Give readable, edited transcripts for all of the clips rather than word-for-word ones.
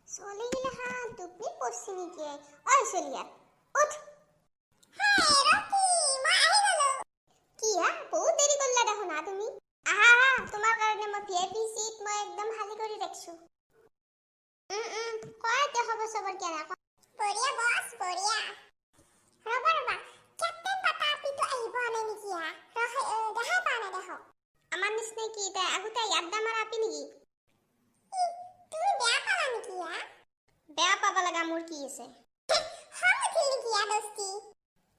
ছোৱালীগিলাখান টোপনি পৰছি নেকি? ঐ চলিয়া, উঠ। হাই ৰকি, মই আহি গলো। কি হা, বহুত দেৰি কৰিলা দেখোন হা তুমি। আহা আহা, তোমাৰ কাৰণে মই ভিআইপি চিট মই একদম খালী কৰি ৰাখিছো। উম উম কোৱা এতিয়া, খবৰ চবৰ কেনে? বঢ়িয়া বছ, বঢ়িয়া। ৰবা ৰবা, কেপ্টেইন পাতা আপিটো আহি পোৱা নাই নেকি হা? দেখাই পোৱা নাই দেখোন। আমাৰ নিচিনা কি তাই আগতে ইয়াত দামাৰ আপি নেকি? ই, তুমি বেয়া পালা নেকি হা? বেয়া পাব লগা মোৰ কি আছে? খং উঠিল নেকি হা দোস্তি?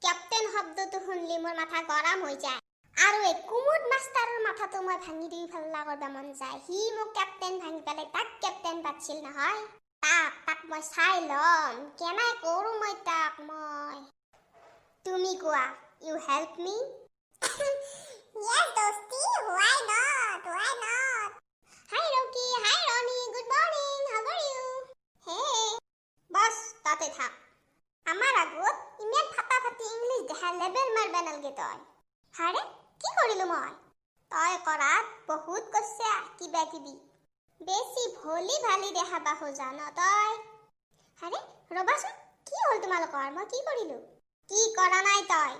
কেপ্টেইন শব্দটো শুনলি মোৰ মাথা গৰম হৈ যায় আৰু এই কুমুদ মাষ্টাৰৰ মাথাটো মই ভাঙি দি ফেল্লা কৰিব মন যায়। সি মোক কেপ্টেইন ভাঙি পেলাই তাক কেপ্টেইন পাতছিল নহয়। তাক মই চাই ল'ম, কেনাই কৰোঁ মই তাক মই। তুমি কোৱা, you help me? Yes Dosti, why not, why not? Hi Rocky, hi Ronnie, good morning, how are you? Hey, বছ, তাতে থাক। আমাৰ আগত ইমান ফাটাফাটি ইংলিছ দেখা লেবেল মাৰবা নালগে তই। হাৰে, কি কৰিলো মই? তই কৰাত বহুত কৰছা কিবা কিবি। বেছি ভলি ভালি দেখাবা খোজা ন তই? হাৰে, ৰবাচোন, কি হ'ল তোমালোকৰ? মই কি কৰিলো? কি কৰা নাই তই?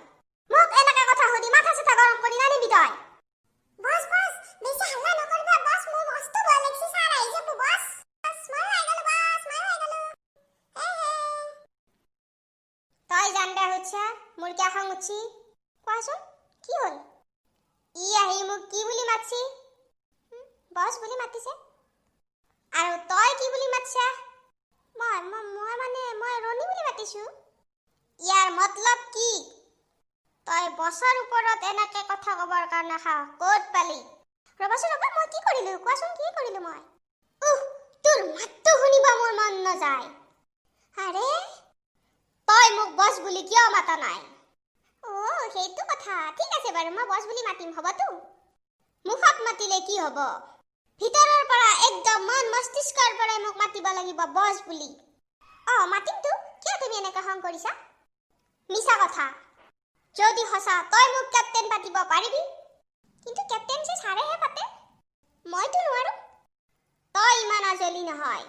মোক এনেকে কথা সুধি মাথা চাথা গৰম কৰি নানিবি তই। বছ বছ, বেছি হাল্লা নকৰিবা বছ, মোৰ মস্ত ভয় লাগছে। ছাৰ আহি যাব বছ। বছ, ময়ো আহি গলো বছ, ময়ো আহি গলো। হে হে। তই জানবা সুধছা মোৰ কিয় খং উঠছি? কোৱাচোন, কি হ'ল? ই আহি মোক কি বুলি মাতছি? বছ বুলি মাতিছে। আৰু তই কি বুলি মাতছা? মই মানে মই ৰণী বুলি মাতিছো। ইয়াৰ মতলব কি? তই বছৰ ওপৰত এনেকে কথা ক'বৰ কাৰণে সাহস ক'ত পালি? ৰ'বাচোন ৰ'বা, মই কি কৰিলো কোৱাচোন, কি কৰিলো মই? উহ, তোৰ মাতটো শুনিব মোৰ মন নাযায়। আৰে, তই মোক বছ বুলি কিয় মাতা নাই? অ' সেইটো কথা। ঠিক আছে বাৰু, মই বছ বুলি মাতিম, হ'বতো? মুখত মাতিলে কি হ'ব? ভিতৰৰ পৰা, একদম মন মস্তিষ্কৰ পৰাই মোক মাতিব লাগিব বছ বুলি। অ' মাতিমতো, কিয় তুমি এনেকৈ খং কৰিছা? মিছা কথা। যদি সঁচা, তই মোক কেপ্টেইন পাতিব পাৰিবি? কিন্তু কেপ্টেইন যে ছাৰেহে পাতে, মইতো নোৱাৰো। তই ইমান আজলি নহয়।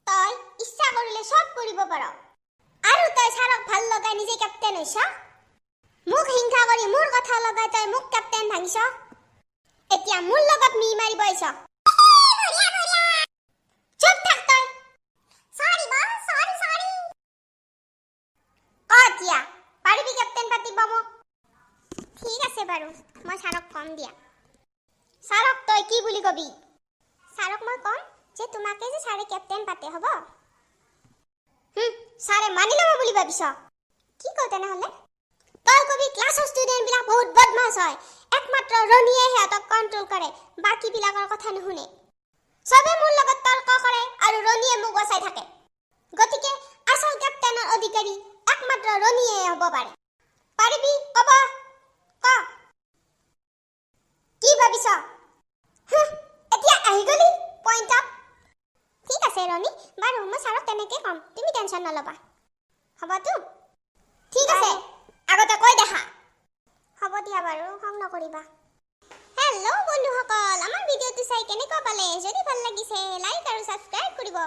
তই ইচ্ছা কৰিলে চব কৰিব পাৰ আৰু তই ছাৰক ভাল লগাই নিজে কেপ্টেইন হৈছ। মোক হিংসা কৰি, মোৰ কথা লগাই তই মোক কেপ্টেইন ভাঙিছ। এতিয়া মোৰ লগত মি মাৰিব আহিছ। চুপ থাক তই। চৰি বছ, চৰি চৰি। ক এতিয়া, পাৰিবি কেপ্টেইন পাতিব মোক? ঠিক আছে বাৰু, মই ছাৰক কম দিয়া। ছাৰক তই কি বুলি কবি? ছাৰক মই কম যে তোমাকে যে ছাৰে কেপ্টেইন পাতে, হ'ব? ছাৰে মানি ল'ব বুলি ভাবিছ? কি কওঁ তেনেহ'লে? তই কবি ক্লাছৰ ষ্টুডেণ্টবিলাক বহুত বদমাছ হয়, একমাত্ৰ ৰণীয়ে সিহঁতক কণ্ট্ৰল কৰে, বাকীবিলাকৰ কথা নুশুনে। চবে মোৰ লগত তৰ্ক কৰে আৰু ৰণীয়ে মোক বচাই থাকে। গতিকে আচল কেপ্টেইনৰ অধিকাৰী একমাত্ৰ ৰণীয়ে হ'ব পাৰে। পাৰিবি কব? ক, কি ভাবিছ? হুঁ, এতিয়া আহি গলি পইণ্টত। ঠিক আছে ৰণী, বাৰু মই ছাৰক তেনেকে ক'ম, তুমি টেনশ্যন নল'বা, হ'বতো? ঠিক আছে, আগতে কৈ দেখা। হ'ব দিয়া বাৰু, খং নকৰিবা। হেল্ল' বন্ধুসকল, আমাৰ ভিডিঅ'টো চাই কেনেকুৱা পালে? যদি ভাল লাগিছে, লাইক আৰু ছাবস্ক্ৰাইব কৰিব।